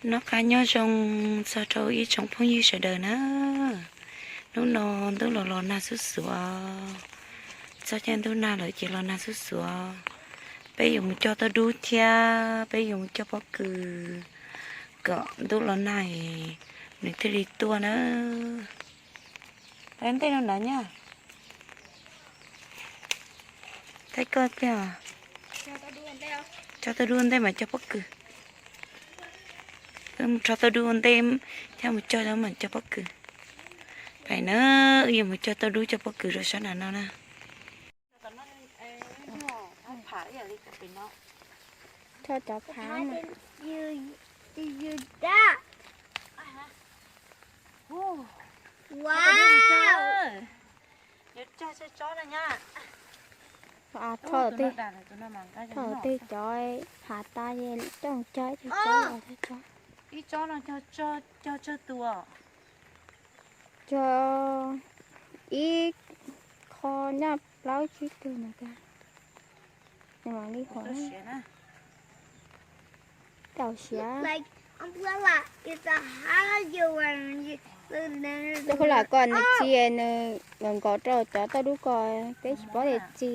Noj qab nyob zoo txog rau ib tsoom phooj ywg sawv daws na. Hnub no ntuj los los nag xuj xuav, txog caij ntuj nag lawm ces los nag xuj xuav. Peb yuav mus cog tauj dub thiab peb yuav mus cog pob kws kom ntuj los nag nws thiaj li tuaj na. Ntej no na nyaj. Thaij koj tiag. Cog tauj dub ua ntej mas cog pob kws. Wb mus rho tauj dub ua ntej thiab mus cog mas cog pob kws. Pais na, wb yuav mus cog tauj dub cog pob kws rau sab nram no na. Rho cov phav. Thauj tej, thauj tej cov phav tas coj cog cog cog. Ib tsob no cog tsawg tus? Cog ib qho nyaj plaub tsib tug no tiag. Nws mam li huam. Tau siav. Cov khaub lam ko nws txi, nws nkaus nkaus rau cov tauj dub ko, peb tsis paub tias txi.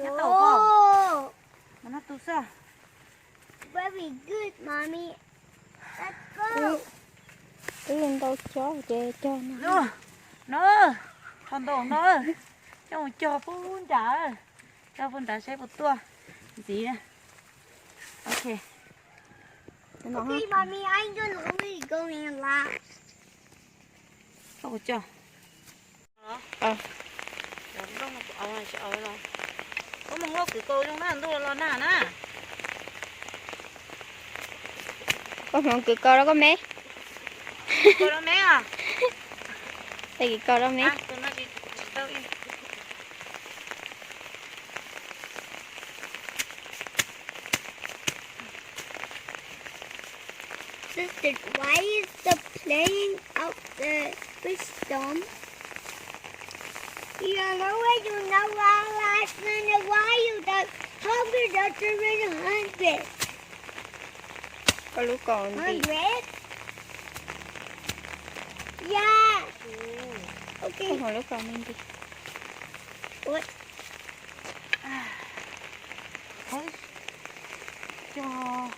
Nyob tau koj. Mas no tus xwb. Very good, mommy. Let's go. Wb ntau cov ces cog no. No, qhov ntoo no, coj mus cog pub nrad, cog pub nrad saib puas tuaj ntxiv. Ok. Okay, mommy, I'm gonna only go in last. Koj puas cog? Koj mus hlob kwv kaus zoo na, ntuj los nag na. Koj hmoov kwv kaus rau koj me. Kwv kaus rau me os. Kwv kaus rau me. Sister, why is the plane out the fish dome? You know what? You know why last minute? Why you got hundred after hundred? Koj lub kaus nti. Hundred? Yeah. Okay. Koj hmoov lub kaus me nti. What? Cog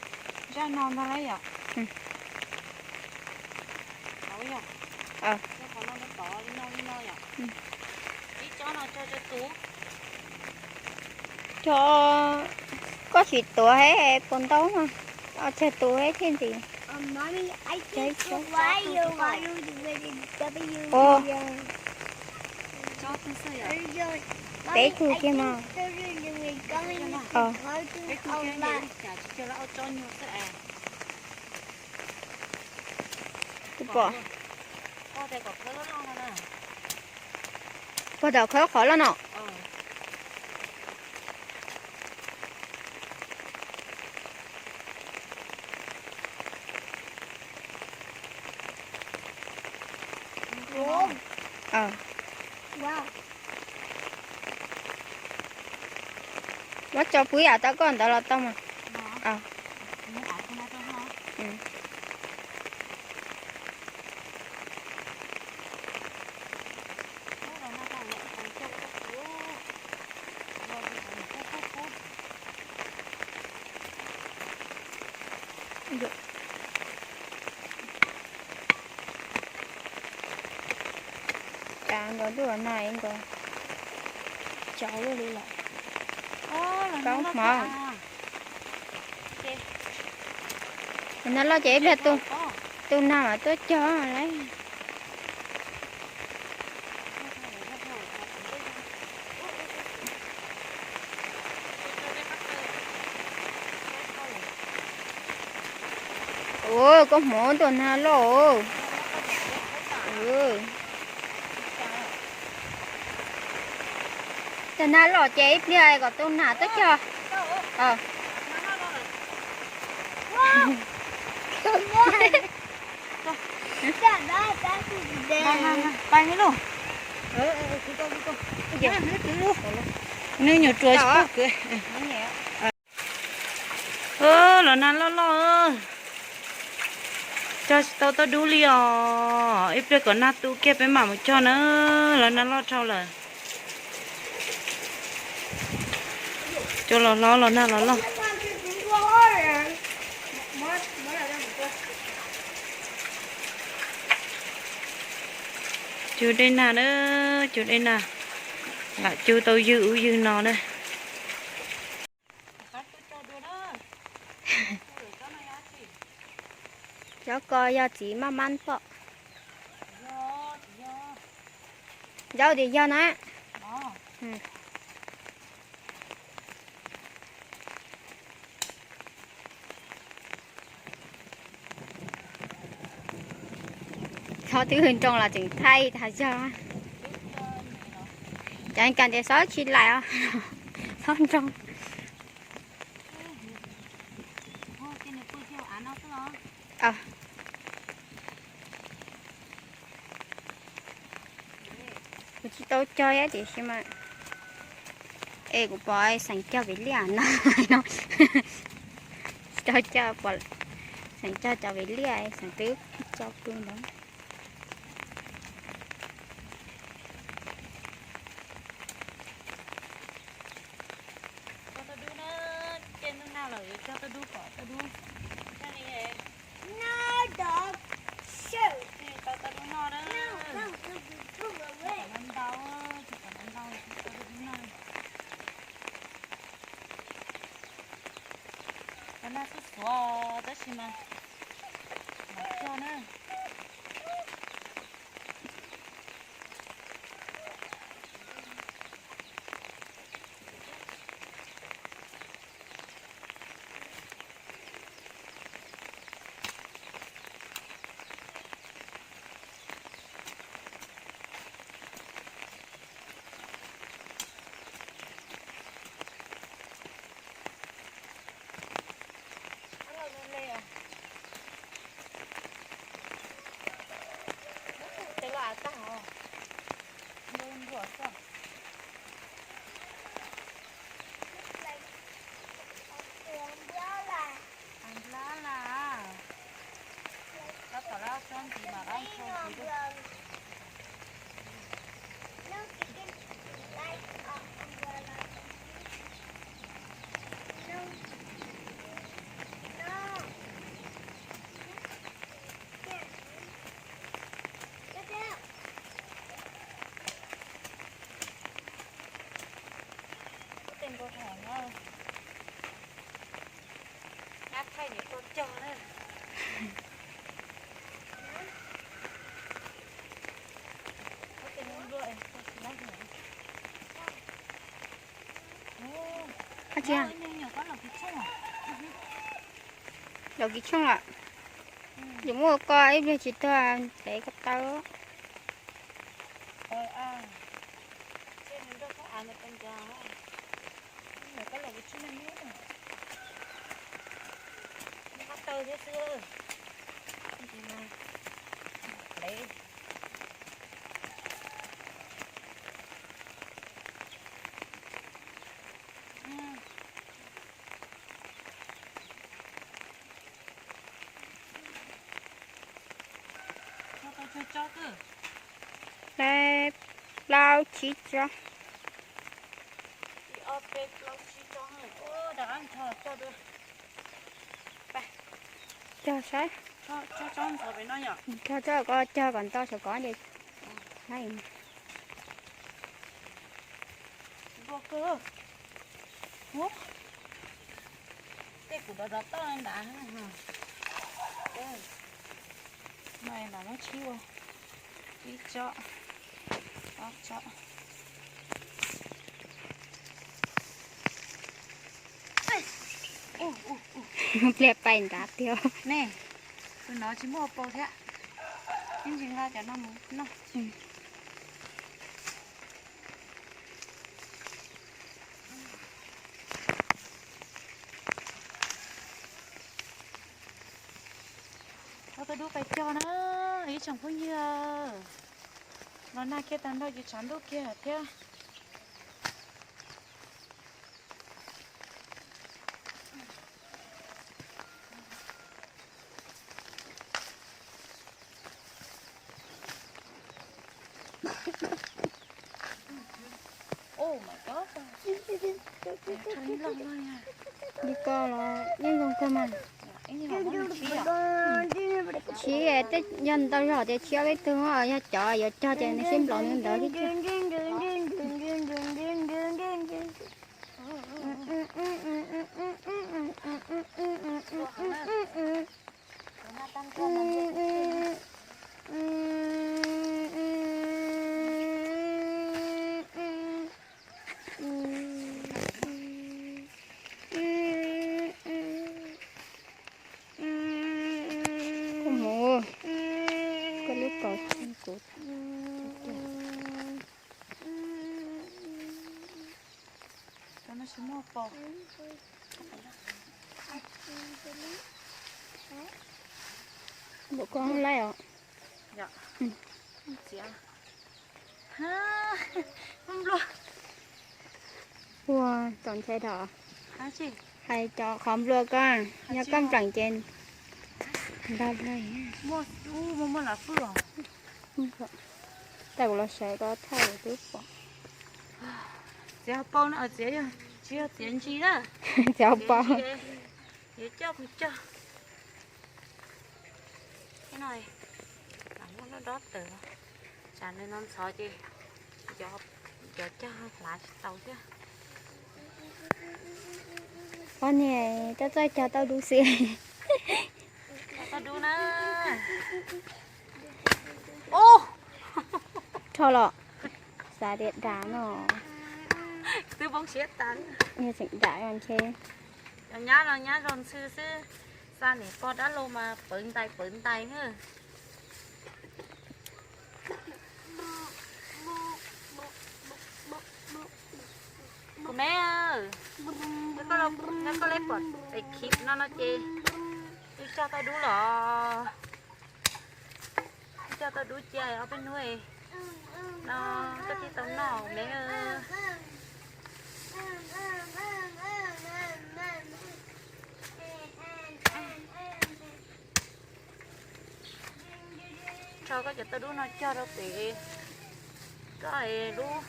zaj no ntag lauj yom. Tau yom. Cog qhov no rau tod li no li no yom. Ib tsob no cog tsawg tus? Cog, koj sim tuav thiab puas ntau mas, tsawg tus thiab thiaj ntxiv. Cog ib tsob. Ua, peb tug kiag mas. Tus pom. Pog tom khawb qhov loj no. Muab tso pub yam tau koj ntawd los tau mas. Cas nkaus ntuj los nag nkaus, tsaus luaj li lawm. Kaub hmov. Nag loj ces ib pliag tu nag mas tuaj cog lauj. Ua, koj hmov tus nag loj. Tus nag loj ces ib pliag kom tu nag tuaj cog. Nws nyuam ruas tsis pub kwv. Los nag loj loj. Cog tsis tau tauj dub li os. Ib pliag kom nag tu kiag peb mam mus cog na. Los nag loj dhau lawm. Cua los hlob los nag los loj. Cug dej nag na, cug dej nag. Lam cug tau ywg ub ywg no na. Cov ko yog txiv maj mab pom. Zaub tias yog na. Txhob twb hwj nroos los tseem thaij tas zog. Cov kas tias xob tsis laim os, txhob nroos. Kuv tsis tau cog thiab tiam sis mas es kuv pom xeem cog vim liaj no, tsis tau cog, pom xeem cog cov vim liaj, xeem twb cog pw ntawd. Cog tauj dub na, ces ntuj nag lawm yuav cog tauj dub kom tauj dub. Tau tauj dub noj na. Ntau, tsis kom ntau, tau tauj dub noj. Cov nag xuj xuav tab sis mas mam cog na. Cov loj av tag os. Nruam xwb. Av nplab las. Tab tom lawv tsob ntxiv mas lawv ntxhua ntxiv. Ub, tej npua hov no, nab thaij ces tuaj cog na. Ub, tej npua es tuaj tsis laib li. Ub, ib nyuag nyuam qab los kis tshooj. Los kis tshooj lawm. Yus muaj ko ib pliag tsis tuag ntev ko taw. Nyuam qab los kis tshooj me me. Qab taw thiab xwb. Plev. Tau tsawg tsob kawg? Plaub tsib tsob. Ib ob peb plaub tsib tsob. Ua rov qab nrho cog dua. Cog saib. Cog tsob ntxhov pem no yom. Cog tsob ko, cog kom nto saum kov ces. Npua kawg. Ub, tej kuv rov rov toj nram. No nram muab tshib ua ib tsob, ob tsob. Pliag pais nrad tiag. Ne, tus no tsis muaj pau thiab. Ib ntsis nqa cov no mus noj. Tau tau dub pais cog na, ib tsoom phooj ywg. Los nag kiag tag nrho ces tshav ntuj kiag thiab. Li ko los yeej zoo kawg mas. Tshiab, yog ntau zog tias tshiab peb tug, yog cov yuav cog ces nws sib nplaum nws ntawd thiab. Koj mus, koj lub kaus kuv. Npaum koj laij os. Ua txaus ntshai dhau. Hais cov qhov nplua koj, yog koj npleem ces ntag. Tag kuv los sawv rau thaj twb pom. Txiav hauv paus na, txiav, tsis yog txiav ntsis na. Txiav hauv paus. Yuav coj kuv cog. Muaj dob dob tawm, tsam nws no ntxhov ces cov cog hlav tsis tau thiab. Poj niam coj txoj cog tau dub xwb. Tau dub na. Rho los xav tias dav no. Twb poob siab tas. Yog tseem dav ntshe. Cov nyab no nyab zog ntxhw xwb, xa niam pog dab laug mas pawv ntais pawv ntais na. Kuv me, yog koj le pom es khib no no ces wb cog tau dub los. Wb cog tau dub cia ob peb hnub no koj thiaj tau noj me. Rho koj cov tauj dub no cog rau pem koj lub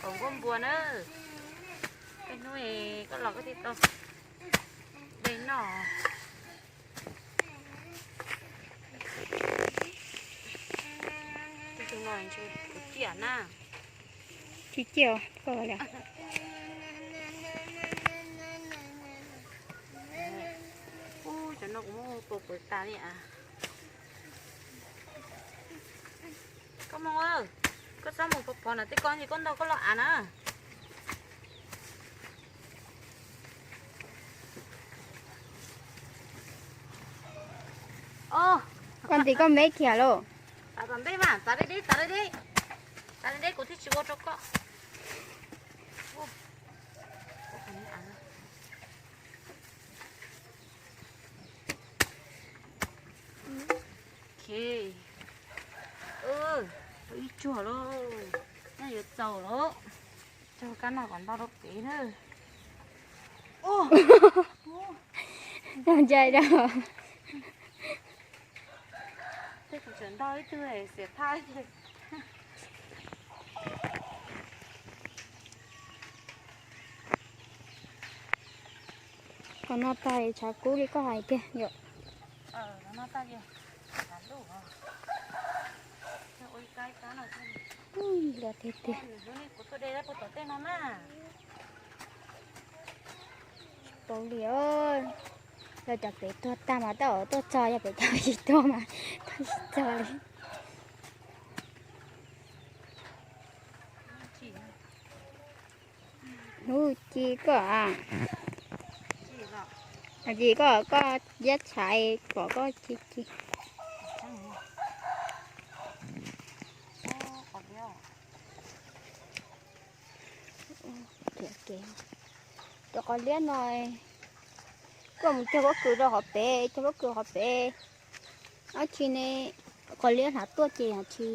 kaum nkuaj npua na. Tej hnub koj los koj thiaj tau de noj. Tus no ntshe kuv ciaj na. Tsis ciaj koj. Ub, cov no kuv muab tua pov tas li as. Koj mus, koj txhob mus pov pov na, tej koj ntsis koj ntaug koj los av na. Koj ntim koj me kiag lauj. Txav tom ntej mas, txav deb deb, txav deb deb. Txav deb deb kuv thiaj tsis ua rau koj. Ib tsuag lauj, nyob yuav txaus lauj. Cog kab no kom ntau rau pem na. Ntshai dab. Tej kuv tseem ntau ib tug xiam thaj. Qhov no tag tshav kub li koj hais tiag yom. Los tiag tiag. Tsis paub li os. Yog cov pem tuag tag mas tau tuaj txog, yog pem cov tsis tuag mas tau tsis txog li. Hnub ci koj, ci koj, koj iab tshais pom koj ci ci. Cov qos liab no, koj mus cog pob kws rau qhov pem, cog pob kws qhov pem. Ab tsi ne, qos liab hlav tuaj ces ab tsi.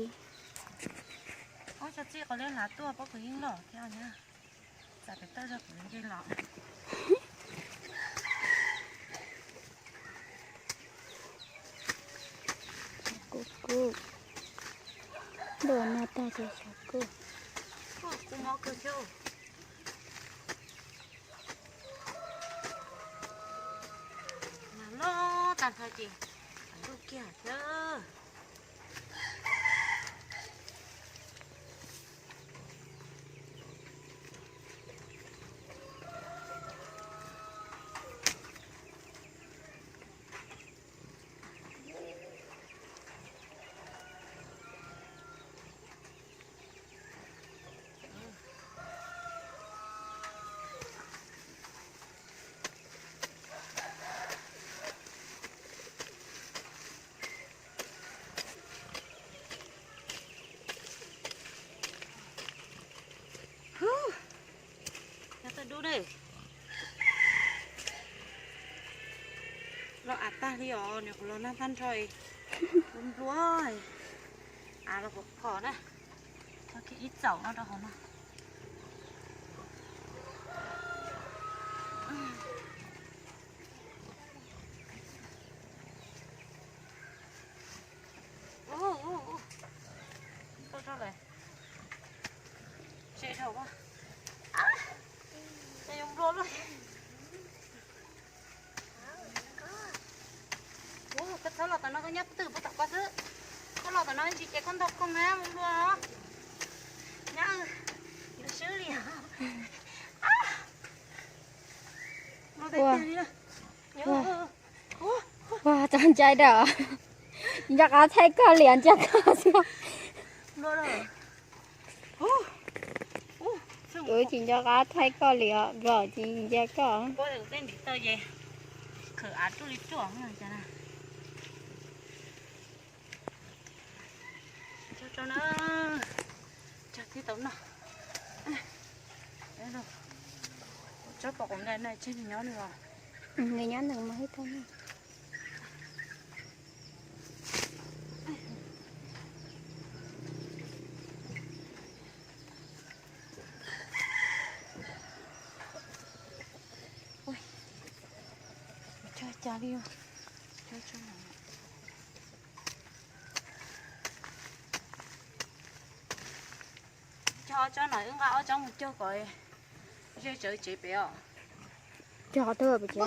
Txij qhov liab hlav tuaj pob kws yeej loj thiab na. Txav pem toj zog kuv nce los. Kuj kuj, ntuj no tag ces xyov kuj. Kuj mob kawg thiab. Nag loj tag nrho ces ntuj kiag thiab. Nyob tau dub ne. Los av tag li os, nws kuv los nag tag nrho. Nplua, av los pom phom na. Tso kiag ib txaum no rau hauv no. Tau rau lawm. Tsev dhau a. Nplua lawm. Koj txhob los tom no, koj nyob twj puag tom koj xwb. Koj los tom no ntsis ces koj ntog koj na, nplua os. Nyab, yuav swb li. Ua, txog ncai dam, nco qab thaij koj liam ntsia koj xwb. Kuv tsis nco qab thaij koj liam, vim tsis ntsia koj. Tsob pom qus na, tseg nws nyob nws os. Nws nyob nws mas hib tau. Cog cas li. Cog ob tsob no, wb nqa ob tsob mus cog kom ze tsawv tsev pem os. Cog qhov twg pem tsev?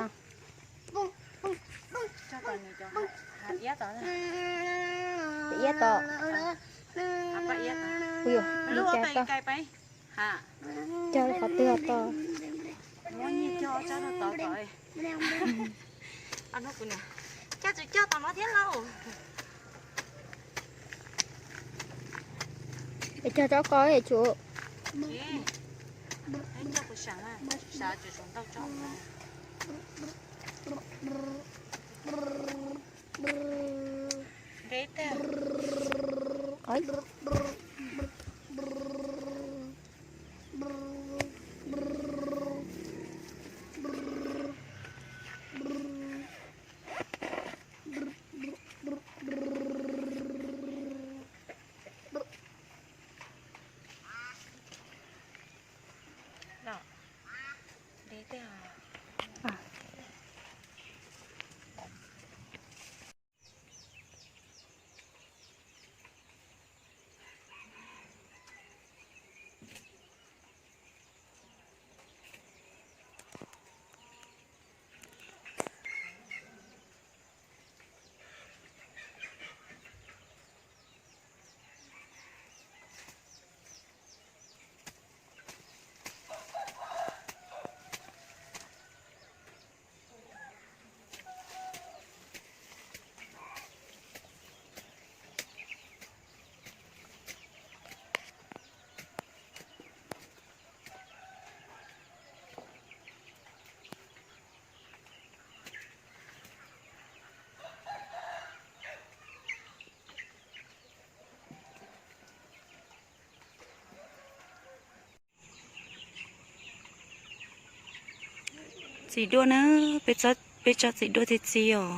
Cog tom nws cov hav iab tod. Hav iab tod. Cog qhov twg tod? Muab nyiag cog tsob no tod tod. Cog tsis cog tom no thiab lauj. Es cog tsob ko es tsum. Ntev tag. Txiv duaj na, peb tso txiv duaj txiv txiv os.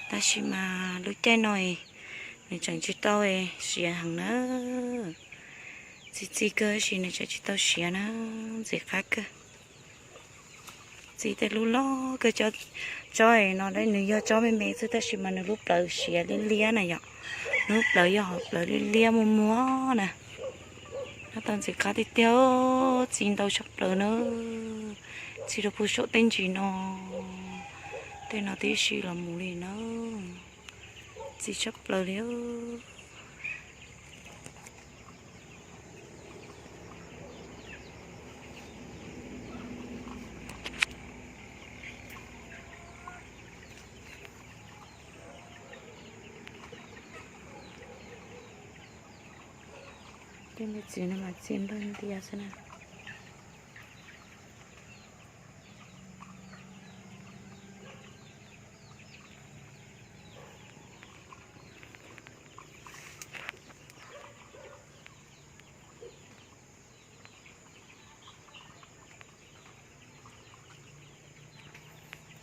Tab sis mas lub caij no nws tseem tsis tau siav heev na. Txi txi kawg tab sis nws tseem tsis tau siav na, ntxim qab kawg. Txi tej lub loj kawg, tsob no nws yog tsob me me xwb tab sis mas nws lub plawv siav liab liab na yom. Lub plawv yog hom plawv liab liab muag muag na. Nyob tau ntxim qab tiag tiag, txi ntau tshaj plaws na. Txi rau puag saum tej ntsis no, tej no tib si los mus li na. Txi tshaj plaws li. Tej me txiv no mas txi npawg ntias xwb na.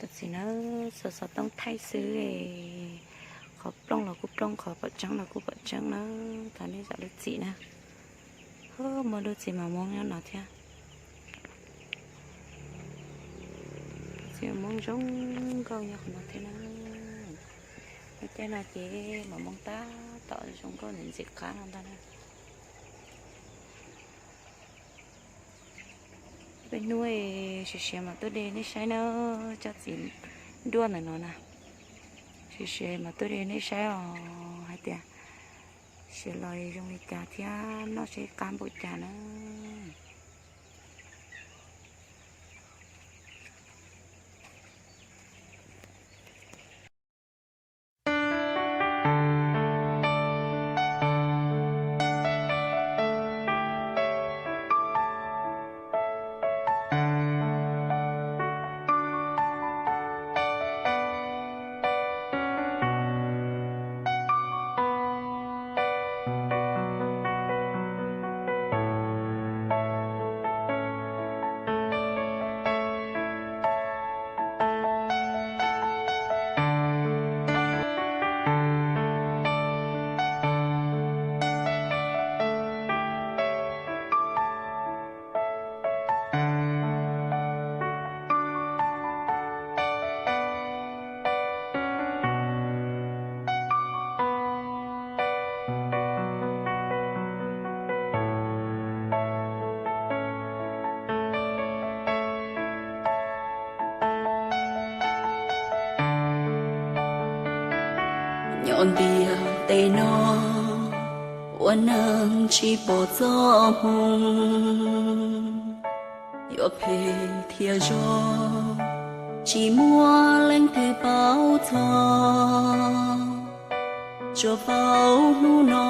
Tus txiv na, xov xov tooj thaij xwb, qhov plooj los kuj plooj, qhov pom tseeb los kuj pom tseeb na. Thov nej zam lub txim na. Muaj lub txiv mas Hmoob nyob no thiab. Txiv Hmoob zoo nkauj nyob qhov no thiab na. Lub caij no ces mas Hmoob tab tom zoo nkauj ntxim qab no ntag na. Peb hnub siav siav mam tuaj de nej saib na, tsob txiv nruab ntawm no na. Siav siav mam tuaj de nej saib os hais tias siav los zoo li cas thiab noj seb qab npaum cas na. Nyob ntiaj teb no ua neeg tsis pom txoj hmoo, yuav phem thiab zoo tsis muaj leej twg paub txog. Tsuas paub hnub no